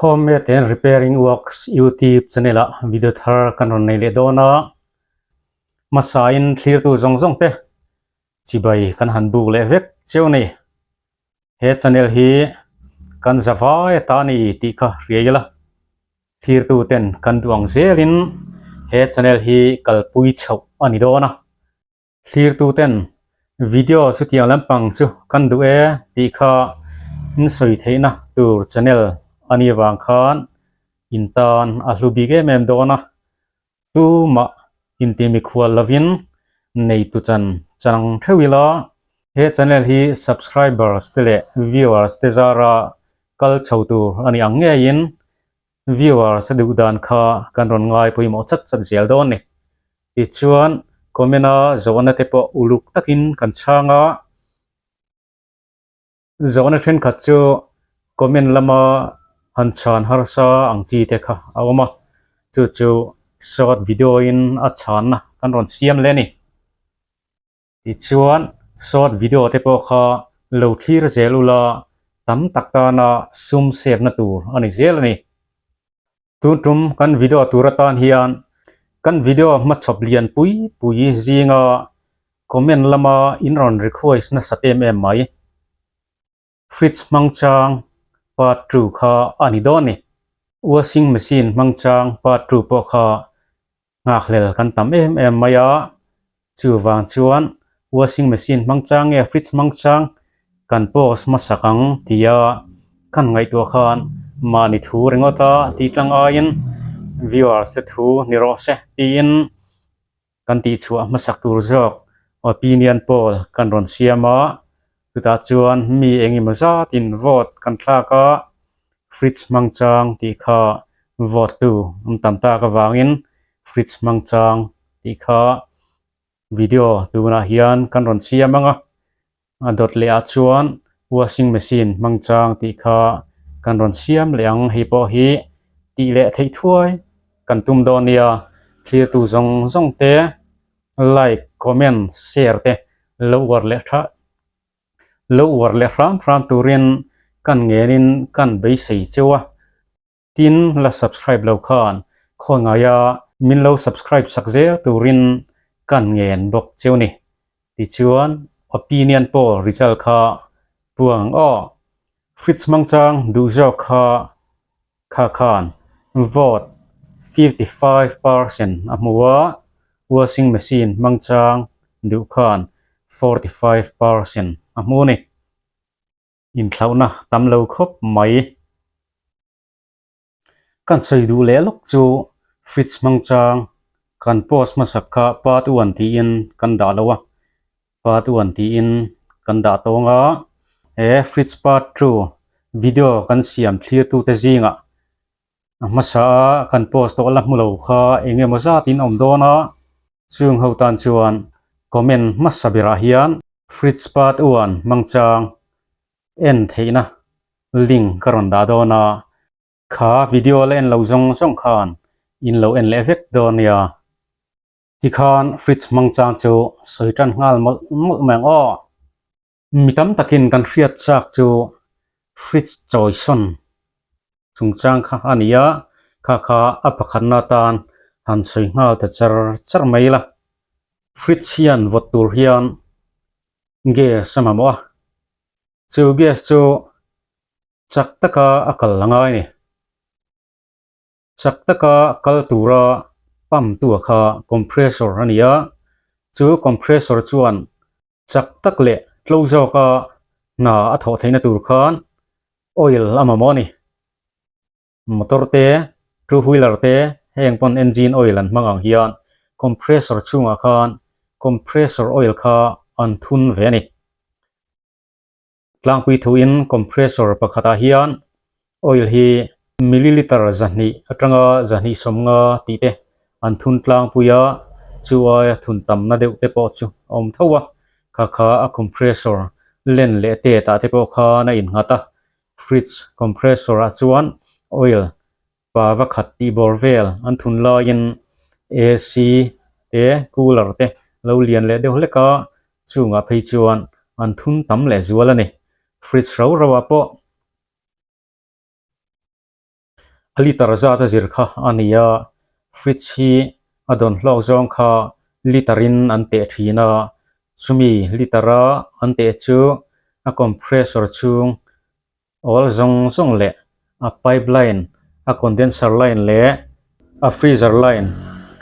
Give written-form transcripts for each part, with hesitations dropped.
Home and Repairing Works YouTube channel ah video thar kan rawn nei leh dawn a, hmasain thlirtu zawng zawng te chibai kan han buk leh vek cheu a ni. He channel hi kan za vai ata a ni tih kha hria ila, thlirtu ten kan duh ang zelin he channel hi kalpui chhoh a ni dawn a. Thlirtu ten video chutiang lampang chu kan duh e tih kha in sawi theihna tur channel a nih avang khan in tan a hlu bik em em dawn a, tumah inti mikhual lovin neitu chan chang theuh ila he channel hi subscribers te leh viewers te zara kal chho tur a nih ang ngeiin Viewers a duh dan kha kan rawn ngai pawimawh chat chat zel dawn ni. Tichuan comment a zawhna te pawh uluk takin kan chhang a, zawhna thenkhat chu comment lama han chhan harsa ang chi te kha a awm a, chu chu short video in a chhanna kan rawn siam leh a ni. Tichuan, short video te pawh kha lo thlir zel ula tam tak tana sum save na tur a ni zel a ni. Tun tum kan video tur atan hian kan video hmachhawp lian pui pui zinga comment lama in rawn request nasa em em mai. Fridge hmang chang part 2 kha a ni dawn ni. Washing machine hmang chang part 2 pawh kha nghakhlel kan tam em em mai a, chuvang chuan washing machine hmang chang nge fridge hmang chang kan post hmasak ang tia kan ngaihtuah khan mahni thu ringawt a tih tlang aiin viewers te thu ni rawh se tiin kan tihchhuah hmasak tur zawk opinion poll kan rawn siam a, chutah chuan mi eng emaw zatin vote kan thlak a, fridge hmang chang tih kha vote tu an tam tak avangin fridge hmang chang tih kha video tunah hian kan rawn siam ang a. A dawt leh ah chuan washing machine hmang chang tih kha kan rawn siam leh ang hei pawh hi tih leh theih thuai kan tum dawn nia thlirtu zawng zawng te like comment share te lo uar leh tha lo uar leh hram hram turin kan ngenin kan beisei cheu a. Tin, la subscribe lo khan khawngaia min lo subscribe sak zel turin kan ngen bawk cheu ni. Tichuan, opinion poll result kha puang ang aw. Fridge hmangchang duh zawk kha kha khan vote 55% a hmu a, washing machine hmangchang duh khan 45% a hmu a ni. Inthlauhna tam lo khawp mai. Kan sawi duh leh lawk chu fridge hmang chang kan post hmasak kha part one tiin kan dah lo a, part one tiin kan dah tawng a. He fridge part two video kan siam thlirtute zingah a hmasa a kan post tawh la hmu lo kha eng emaw zatin a awm dawn a, chung ho tan chuan comment hmasa berah hian fridge part one hmang chang en theihna link ka rawn dah dawn a, kha video la en lo zawng zawng khan in lo en leh vek dawn nia. Tikhan fridge hmang chang chu sawi tan nghal mawlh mawlh mai ang aw. Mi tam takin kan hriat chak chu fridge chawisawn chungchang kha a ni a, kha kha a pakhatna atan han sawi nghal ta char char mai la. Fridge hian vawt tur hian gas a mamawh a, chu gas chu chak taka a kal a ngai a ni. Chak taka kal tura pump tua kha compressor a ni a, chu compressor chuan chak tak leh tlo zawka hna a thawh theihna tur khan oil a mamawh a ni. Motor te, two wheeler te heng pawn engine oil an hmang ang hian compressor chhungah khan compressor oil kha an thun ve a ni. Tlangpui thuin compressor pakhatah hian oil hi milliliter 200 atanga 250 tih te an thun tlangpui a, chu aia thun tamna deuh te pawh chu a awm tho a, kha kha a compressor len leh tet ah te pawh khan a innghat a, fridge compressor ah chuan oil pa va khat tih bawr vel an thun laiin AC te cooler te lo lian leh deuh hlek a chungah phei chuan an thun tam leh zual a ni fridge ro ro ah pawh. A liter zat a zir kha a ni a, fridge hi a dawn hlawk zawng kha liter in an teh thin a, chumi liter a an teh chu a compressor chhung awl zawng zawng leh a pipe line, a condenser line leh a freezer line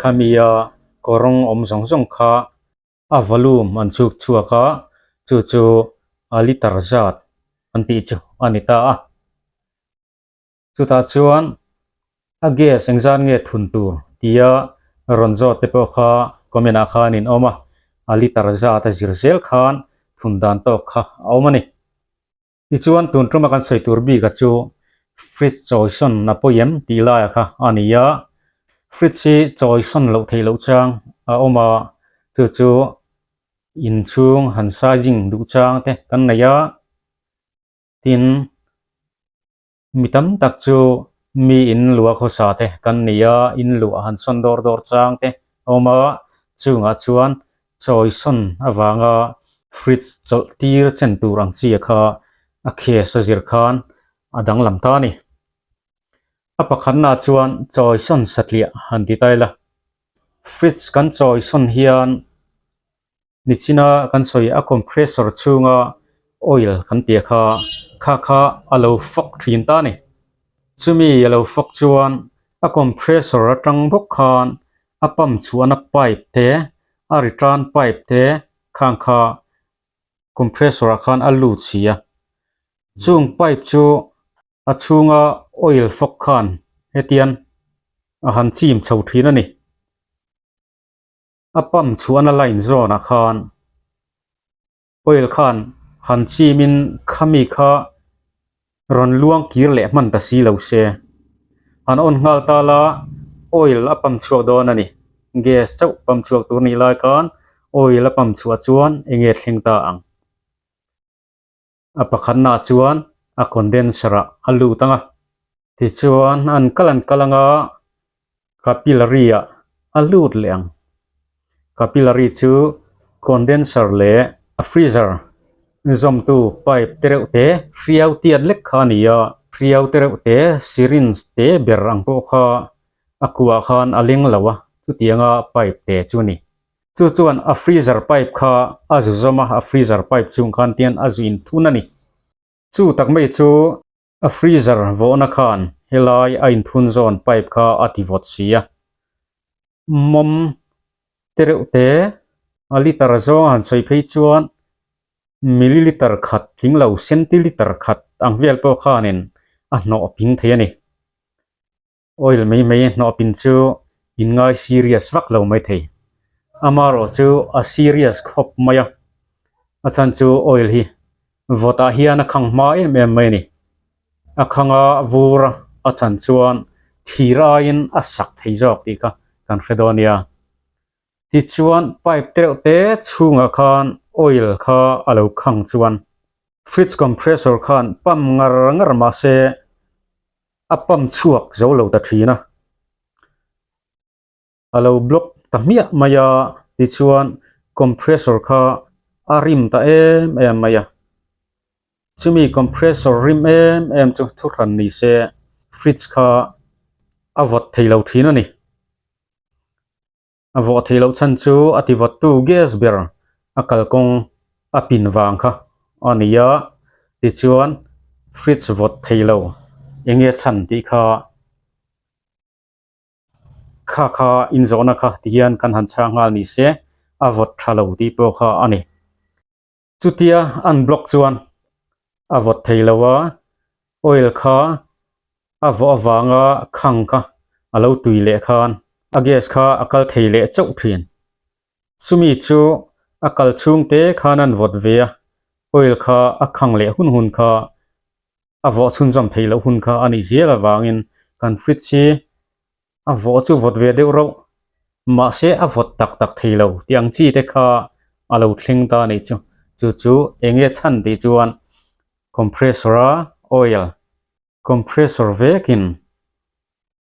khami a kawrawng awm zawng zawng kha a volume an chhuk chhuak a, chu chu a liter zat an tih chu a ni ta a. Chutah chuan a gas engzat nge thun tur tia rawn zawt te pawh kha comment ah khan in awm a, a liter zat a zir zel khan thun dan tawk kha a awm a ni. Tichuan tun tuma kan sawi tur bik a chu fridge chawisawn a pawi em tih laia kha a ni a, fridge hi chawisawn loh theih loh chang a awm a, chu chu inchhung han sizing duh chang te kan nei a, tin Mi tam tak chu mi in luah khawsa te kan ni a, in luah han sawn dawr dawr chang te a awm a, chungah chuan chawi sawn avanga fridge chawlh tir chen tur ang chi kha a case a zir khan a danglam ta a ni. A pakhatnaah chuan chawi sawn satliah han ti ta ila, fridge kan chawi sawn hian Nichina kan sawi a compressor chhunga oil kan tih kha kha kha a lo fawk thin ta a ni. Chumi a lo fawk chuan a compressor atang bawk khan a pump chhuahna pipe te a return pipe te khang kha compressor ah khan a lut si a. Chung pipe chu a chhunga oil fawk khan hetiang a han chim chho thin a ni. A pump chhuahna line zawnah khan oil khan han chimin khami kha rawn luang kir leh hman ta si lo se. Han on nghal ta la oil a pump chhuak dawn a ni. Gas chauh pump chhuak tur nih lai khan oil a pump chhuah chuan eng nge thleng ta ang. A pakhatnaah chuan a condenser ah a lut ang a, tichuan an kal an kal ang a, capillary ah a lut leh ang. Capillary chu condenser leh a freezer zawmtu pipe te reuh te hriau tiat lek kha a ni a, hriau te reuh te syringe te ber ang pawh kha a kuah khan a leng lo a, chutianga pipe te chu a ni. Chu chuan a freezer pipe kha a zu zawm a, a freezer pipe chung khan tian a zu inthun a ni. Chu tak mai chu a freezer vawhna khan helai a inthun zawn pipe kha a ti vawt si a. Mawm te reuh te a liter zawng a han sawi phei chuan milliliter khat tling lo centiliter khat ang vel pawh khanin a hnawh ping thei a ni. Oil mai mai hnawh pin chu in ngai serious vak lo mai thei. Amaherawh chu a serious khawp mai a, a chhan chu oil hi vawtah hian a khang hma em em mai a ni. A khang a vur a, a chhan chuan thir aiin a sak thei zawk tih kha kan hre dawn nia. Tichuan pipe tereuh te chhungah khan oil kha a lo khang chuan fridge compressor khan pump ngar ngar mahse a pump chhuak zo lo ta thin a, a lo block ta hmiah mai a, tichuan compressor kha a rim ta em em mai a, chumi compressor rim em em chu thuhran ni se fridge kha a vawt thei lo thin a ni. A vawh theih loh chhan chu a ti vawttu gas ber a kalkawng a pin vang kha a ni a, tichuan fridge vawt thei lo eng nge chhan tih kha kha kha inzawhna kha ti hian kan han chhang nghal ni se a vawt tha lo tih pawh kha a ni. Chutia an block chuan a vawt thei lo a, oil kha a vawh avanga khang kha a lo tui leh khan a gas kha a kal thei leh chauh thin. Chumi chu a kal chhung te khan an vawt ve a, oil kha a khang leh hun hun kha a vawh chhunzawm theih loh hun kha a nih zel avangin kan fridge hi a vawh chu vawt ve deuh rauh mahse a vawt tak tak thei lo tih ang chi te kha a lo thleng ta a nih chu chu chu eng nge chhan tih chuan compressor a oil compressor vekin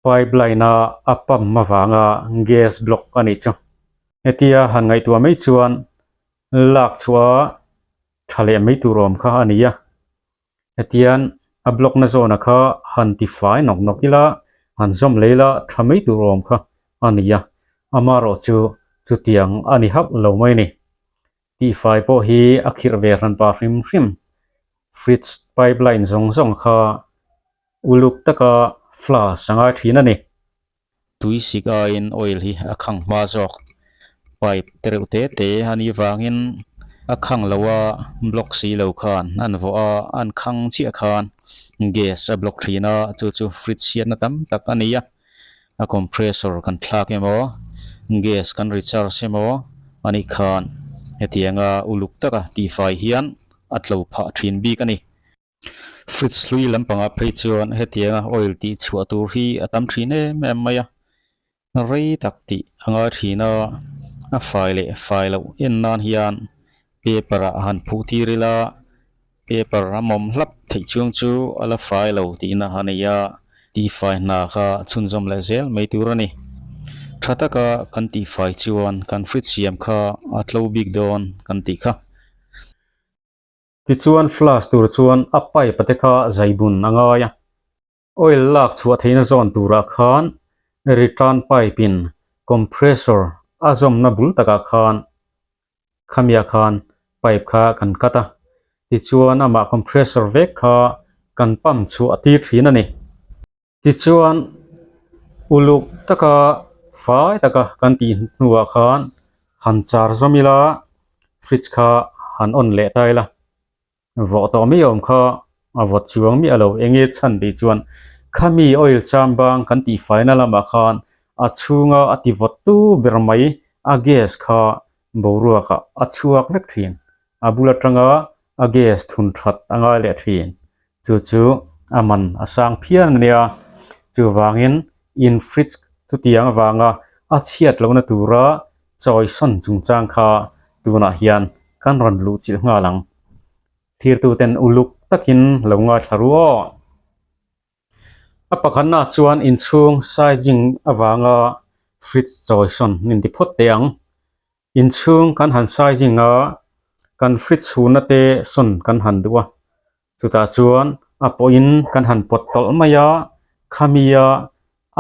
pipe line a a pump avanga gas block a nih chu hetia han ngaihtuah mai chuan lak chhuah a tha leh mai tur awm kha a ni a. Hetian a block na zawna kha han ti fai nawk nawk ila. han zawm lei la tha mai tur awm kha a ni a, amaherawh chu chutiang a ni hauh lo mai a ni. Tihfai pawh hi a khirh ve hran pah hrim hrim. Fridge pipeline zawng zawng kha uluk taka flush a ngai thin a ni. Tui sik aiin oil hi a khang hma zawk. Pipe te reuh te te a nih vangin a khang lo a, block si lo khan an vawh a, an khang chiah khan gas a block thin a, chu chu fridge chhiatna tam tak a ni a. A compressor kan thlak emaw gas kan recharge emaw a nih khan hetianga uluk taka tihfai hian a tlo phah thin bik a ni. Fridge hlui lampangah phei chuan hetianga oil tih chhuah tur hi a tam thin em em mai a, rei tak tih a ngai thin a, a fai leh fai loh en nan hian paper ah han phuh tir ila paper a mawm hlap theih chhung chu a la fai lo tihna a nei a, tihfai hna kha chhunzawm leh zel mai tur a ni. Tha taka kan tihfai chuan kan fridge siam kha a tlo bik dawn kan tih kha. Tichuan flash tur chuan a pipe te kha zai bun a ngai a, oil lak chhuah theihna zawn turah khan return pipe in compressor a zawmna bul takah khan khamiah khan pipe kha kan cut a, tichuan amah compressor vek kha kan pump chhuah tir thin a ni. Tichuan, uluk taka fai taka kan tih hnuah khan han char zawm ila, fridge kha han on leh ta ila, vawh tawh mai awm kha a vawt chuang miah lo. Enge chhan tih chuan khami oil cham bang kan tih faina lamah khan a chhunga a ti vawt tu ber mai a gas kha boruakah a chhuak vek thin. A bul atanga a gas thun that a ngai leh thin. Chu chu a man a sang phian a nia. Chuvangin in fridge chutiang avanga a chhiat lohna tura chawisawn chungchang kha tunah hian kan rawn luh chilh nghal ang. Thirtuten uluk takin lo ngaithla ru aw. A pakhatnaah chuan inchhung sizing avanga fridge chawisawn min ti phawt teh ang. Inchhung kan han sizing a, kan fridge chhunna te sawn kan han duh a. Chutah chuan a pawhin kan han pawt tawlh mai a, khamia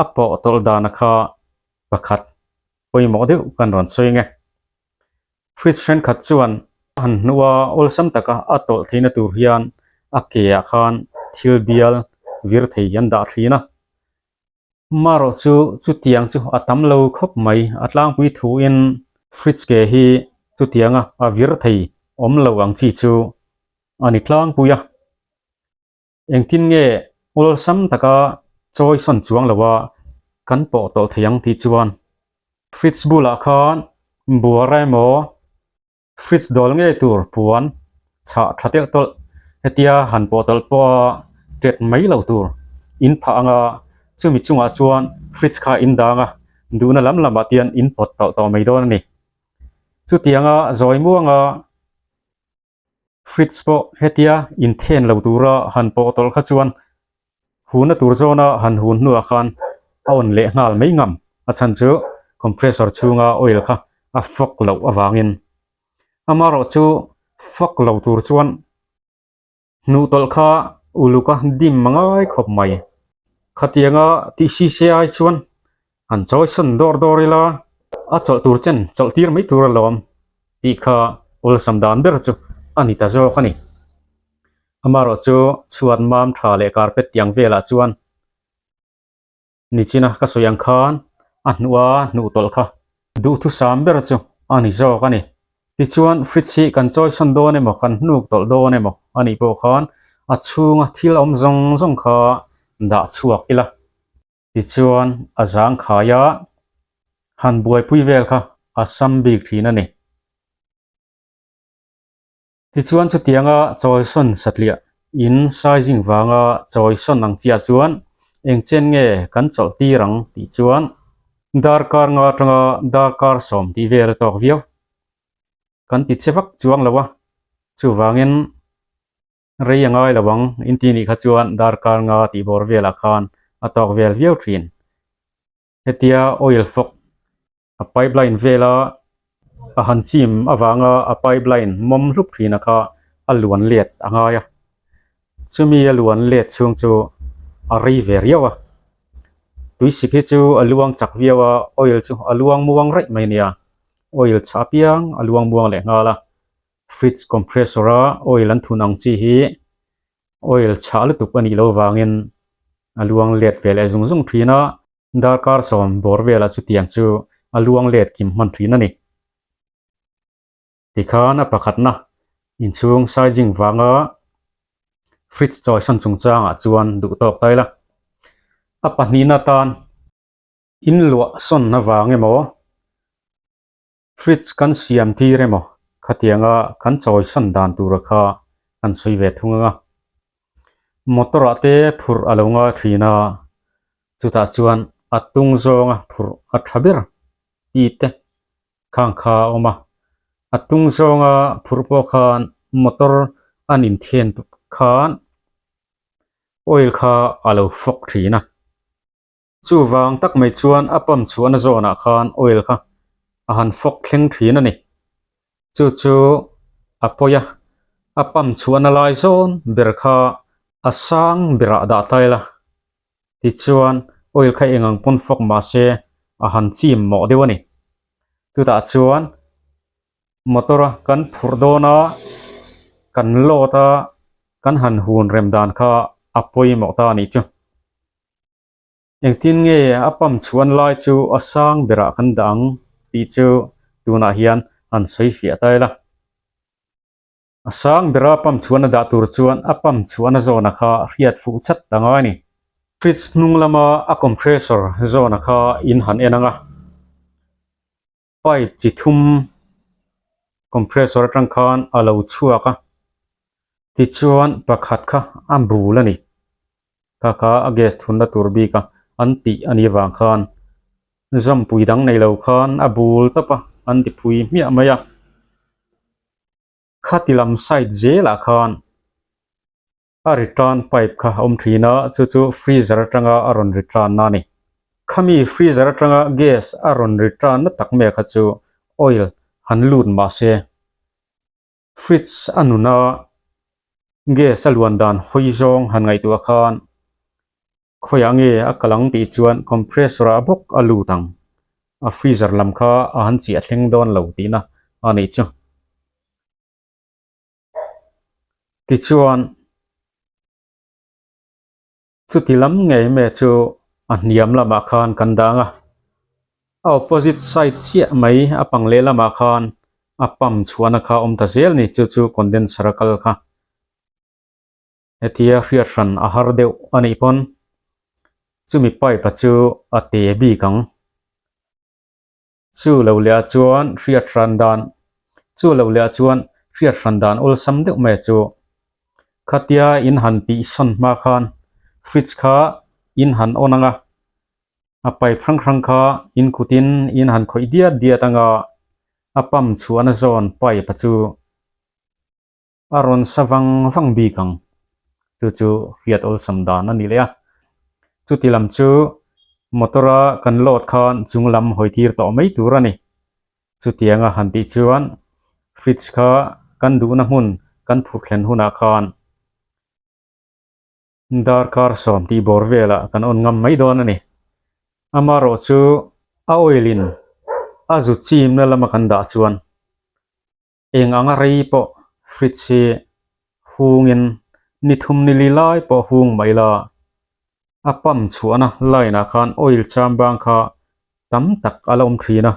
a pawh tawlh dana kha pakhat pawimawh deuh kan rawn sawi ang e. Fridge thenkhat chuan a han hnuh a, awlsam taka a tawlh theihna tur hian a ke ah khan thil bial vir thei an dah thin a. Marawh chu chutiang chu a tam lo khawp mai, a tlangpui thuin fridge ke hi chutianga a vir thei awm lo ang chi chu a ni tlangpui a. Engtin nge awlsam taka chawi sawn chuang loa kan pawh tawlh thei ang tih chuan fridge bulah khan buara emaw fridge dawl ngei tur puan chhah tha telh tawlh hetia han pawh tawlh pawha tet mai lo tur in phah anga chumi chungah chuan fridge kha in dang a duhna lam lamah te hian in pawt tawlh tawh mai dawn a ni. Chutianga zawi muanga Fridge pawh hetia inthen lo tura han pawh tawlh kha chuan huna tur zawna han hun hnuah khan a on leh nghal mai ngam. A chhan chu compressor chhunga oil kha a fawk loh avangin. Amaherawh chu fawk lo tur chuan hnuh tawlh kha uluk a dim a ngai khawp mai. Khatianga tih si se ai chuan Han chawi sawn dawr dawr ila a chawlh tur chen chawlh tir mai tur alawm tih kha awlsam dan ber chu a ni ta zawk a ni. Amaherawh chu chhuat mam tha leh carpet tiang velah chuan nichina ka sawi ang khan a hnuh a hnuh tawlh kha duhthusam ber chu a ni zawk a ni. Tichuan fridge hi kan chawi sawn dawn emaw kan hnuk tawlh dawn emaw a nih pawh khan a chhunga thil awm zawng zawng kha dah chhuak ila. Tichuan a zang khai a, han buaipui vel kha a sam bik thin a ni. Tichuan chutianga chawisawn satliah in sizing vanga chawisawn ang chiah chuan eng chen nge kan chawlh tir ang tih chuan darkar nga atanga darkar sawm tih vel a tawk viau. Kan ti che vak chuang lo a, chuvangin Rei a ngai lo ang, inti nih kha chuan darkar nga tih bawr velah khan a tawk vel viau thin. Hetia oil fawk a pipeline vela a han chim avanga a pipeline mawm hlup thina kha a luan let a ngai a, chumi a luan let chhung chu a rei ve riau a. Tuisik hi chu a luang chak viau a, oil chu a luang muang raih mai nia. Oil chhah apiang a luang muang leh nghal a. Fridge compressor a oil an thun ang chi hi oil chhah lutuk a nih loh vangin a luang let ve leh zung zung thin a. Darkar sawm bawr velah chutiang chu a luang let kim hman thin a ni. Tikhan a pakhatna inchhung sizing vanga fridge chawisan chungchangah chuan duh tawk ta ila. A pahnihna atan in luah sawn avang emaw fridge kan siam tir emaw khatianga kan chawisan dan tura kha kan sawi ve thung ang a. Motor ah te phurh a lo ngai thin a, chutah chuan a tung zawnga phurh a tha ber tih te khang kha a awm a, a tung zawnga phurh pawh khan motor an inthen khan oil kha a lo fawk thin a, chuvang tak mai chuan a pump chhuahna zawnah khan oil kha a han fawk thleng thin a ni, chu chu a pawi a, a pump chhuahna lai zawn ber kha a sang berah dah ta ila. Tichuan, oil kha eng ang pawn fawk mah se a han chim mawh deuh a ni. Chutah chuan motor a kan phurh dawn a, kan load a, kan han hun rem dan kha a pawimawh ta a nih chu. Engtin nge a pump chhuan lai chu a sang berah kan dah ang tih chu tunah hian han sawi fiah ta ila. A sang bera pump chhuahna dah tur chuan a pump chhuahna zawna kha hriat fuh chat ta ngai a ni. Fridge hnung lama a compressor zawna kha in han en ang a, pipe chi thum compressor atang khan a lo chhuak a, tichuan pakhat kha a bul a ni. Kha kha a gas thunna tur bik a an tih a nih vang khan zawmpui dang nei lo khan a bul tawp a, an ti phui hmiah mai a. Khati lam side zelah khan a return pipe kha a awm thin a, chu chu freezer atanga a rawn return na a ni. Khami freezer atanga gas a rawn return na tak mai kha chu oil han lut mah se fridge a nun a gas a luan dan hawi zawng han ngaihtuah khan Khawiah nge a kal ang tih chuan compressor ah bawk a lut ang. A freezer lam kha a han chiah thleng dawn lo tihna a nih chu. Tichuan, chuti lam ngei me chu a hniam lamah khan kan dang a. A opposite side chiah mai a pang lehlamah khan a pump chhuahna kha a awm ta zel ni, chu chu condenser a kal kha. Hetia hriat hran a har deuh a nih pawn chumi pipe a chu a te bik ang. Chu lo leh ah chuan hriat hran dan chu lo leh ah chuan hriat hran dan awlsam deuh mai chu khatia in han tih sawn hma khan fridge kha in han on ang a, a pipe hrang hrang kha in kut in in han khawih diat diat ang a, a pump chhuahna zawn pipe a chu. A rawn sa vang vang bik ang. Chu chu hriat awlsam dan a ni leh a. Chuti lam chu motor a kan load khan chung lam hawi tir tawh mai tur a ni. Chutianga han tih chuan fridge kha kan duhna hmun kan phurh thlen hunah khan darkar sawm tih bawr velah kan on ngam mai dawn a ni. Amaherawh chu a oil in a zu chimna lama kan dah chuan Eng anga rei pawh fridge hi hungin ni thum ni li lai pawh hung mai la, a pump chhuahna line ah khan oil cham bang kha tam tak a la awm thin a,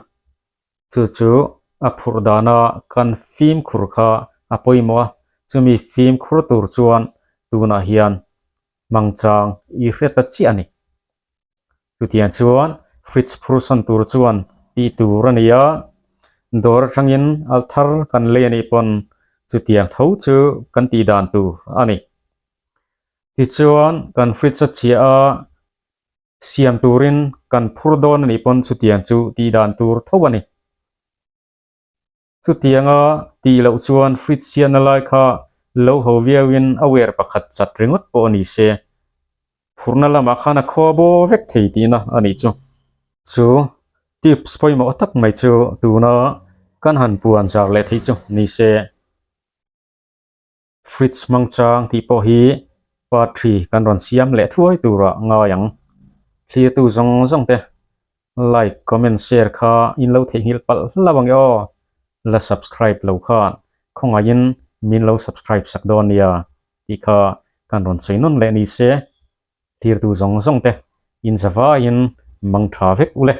chu chu a phurh dana kan fimkhur kha a pawimawh a, chumi fimkhur tur chuan tunah hian hmangchang i hre ta chiah a ni. Chutiang chuan fridge phursan tur chuan tih tur a ni a, dawr atangin al thar kan lei a nih pawn chutiang tho chu kan tih dan tur a ni. Tichuan kan fridge a chhiah a, siam turin kan phur dawn a nih pawn chutiang chu tih dan tur tho a ni. Chutianga tih loh chuan fridge chhiatna lai kha lo ho viauin a wer pakhat chat ringawt pawh a ni se, phurhna lamah khan a khaw bo vek thei tihna a nih chu. Chu tips pawimawh tak mai chu tuna kan han puan zar leh theih chu ni se. Fridge hmang chang tih pawh hi part 3 kan rawn siam leh thuai turah ngai ang. Thlirtu zawng zawng te like, comment, share kha in lo theihnghilh palh hlauh ang e aw. La subscribe lo khan khawngaihin min lo subscribe sak dawn nia tih kha kan rawn sawi nawn leh ni se. Thlirtu zawng zawng te in zavaiin mang tha vek u le.